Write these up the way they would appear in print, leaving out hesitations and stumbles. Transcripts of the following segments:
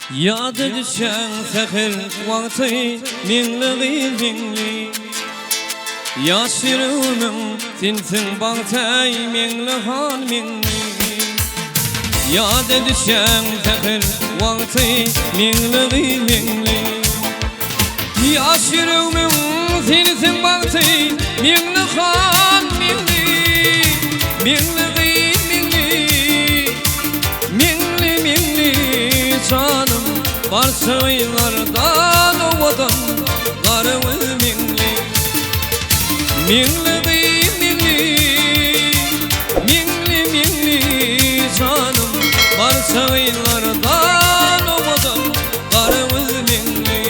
Ýada düşýäň säher wagty Meňli gyz meňli Ýaş ýüregimiň sensiň bagty Eý Meňli han meňli Ýada düşýäň säher wagty Meňli gyz meňli Ýaş ýüregimiň sensiň bagty Meňli han meňli Meňli gyz meňli Meňli meňli janym Barça gyzlardan owadan Garagöz meňli Meňli gyz meňli Meňli meňli janym Barça gyzlardan owadan Garagöz meňli.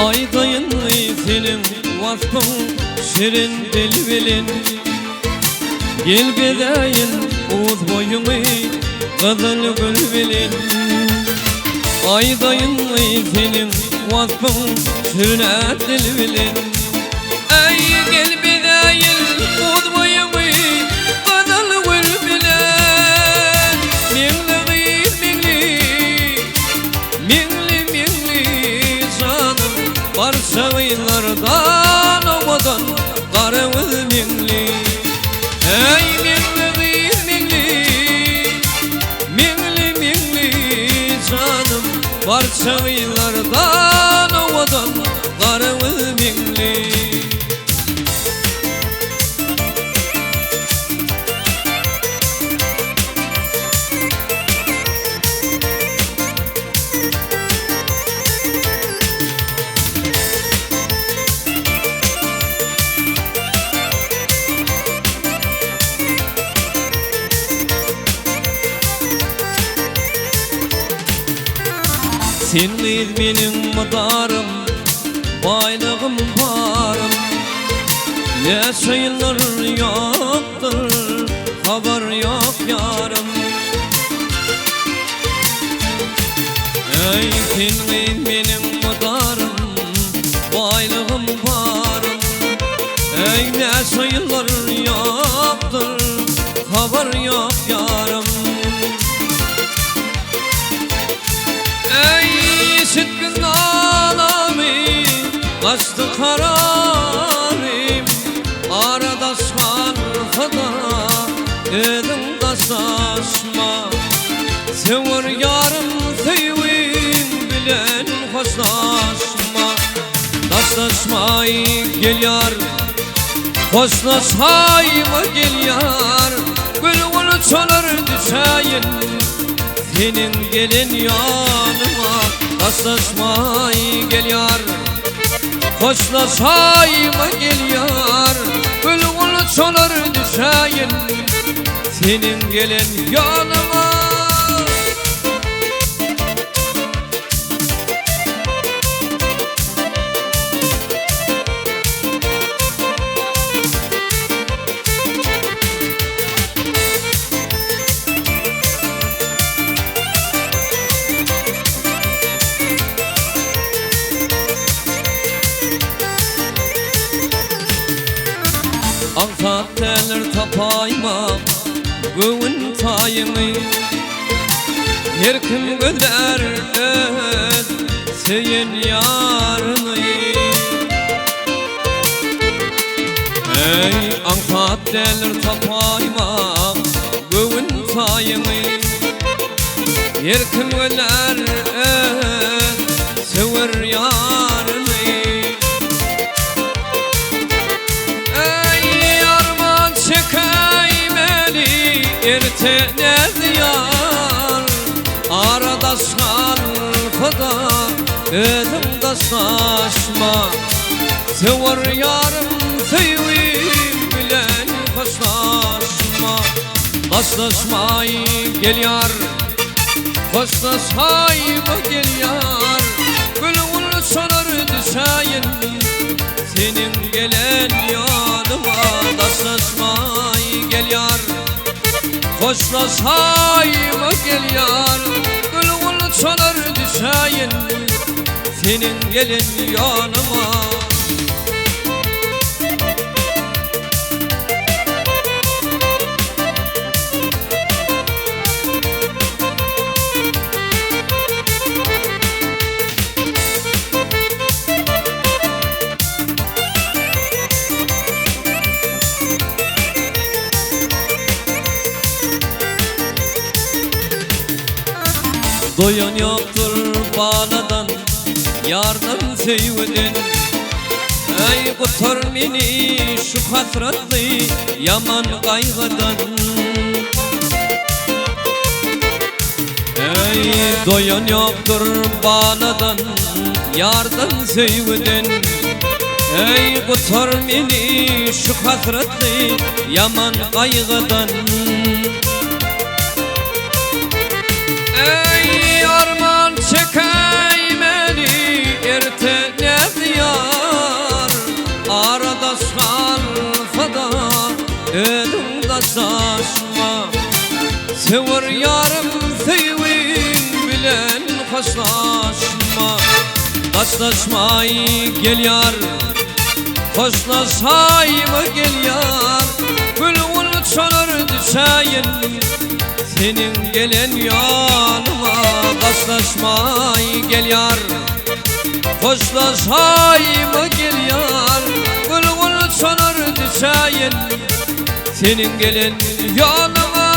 Aýdaýynmy seniň waspyň şirin dil bilen Gel bezäýin uz boýuňy gyzyl gül bilen Aýdaýynmy seniň waspyň şirin dil bilen Eý gel bezäýin uz boýuňy gyzyl gül bilen Meňli gyz meňli Meňli meňli janym Barça gyzlardan owadan Garagöz meňli Eý meňli gyz meňli Meňli meňli janym Barça gyzlardan owadan Garagöz meňli. Sen gyz meniň mydarym, baýlygym barym. Näçe ýyllar ýokdur, habar ýok ýarym. Eý, sen gyz meniň mydarym, baýlygym barym. Eý, näçe ýyllar ýokdur, habar ýok ýarym. Eý, eşitgin nalamy, gaçdy kararym. Ara daş galsa-da, özüň daşlaşma. Söwer ýarym söýgiň bilen hoşlaşma. Daşlaşmaý gel ýar, hoşlaşaýma gel ýar. Gül-gül çalar düşäýin seniň gelen ýanyňa. Daşlaşmaý gel ýar, hoşlaşaýma gel ýar. Gül-gül çalar düşäýin seniň gelen ýanyňa. Aňsat däldir tapaýmak göwün taýyňy Her kim gözlär öz söýen ýaryny Eý, aňsat däldir tapaýmak göwün taýyňy Her kim gözlär öz söwer ýaryny Eý, arman çekäýmeli erte ne zyýan Ara daş galsa-da özüň daşlaşma Söwer ýarym söýgim bilen hoşlaşma Daşlaşmaý gel ýar Hoşlaşaýma gel ýar Gül-gül çalar düşäýin Seniň gelen. Hoşlaşaýma gel ýar Gül gulçalar düşäýin Seniň gelen ýanyňa. Doýan ýokdur baladan, ýardan söýgüden. Eý gutar meni şu hasratly ýaman gaýgydan. Eý doýan ýokdur baladan, ýardan söýgüden. Eý gutar meni şu hasratly ýaman gaýgydan. Eý arman çekäýmeli erte näzýar Aradaş galsa-da özüň daşlaşma Söwer ýarym söýgiň bilen hoşlaşma Daşlaşmaý gel ýar Hoşlaşaýma gel ýar Gül gunçalar düşäýin Seniň gelen ýanyňa Daşlaşmaý gel ýar Hoşlaşaýma gel ýar Gül gunçalar düşäýin Seniň gelen ýanyňa.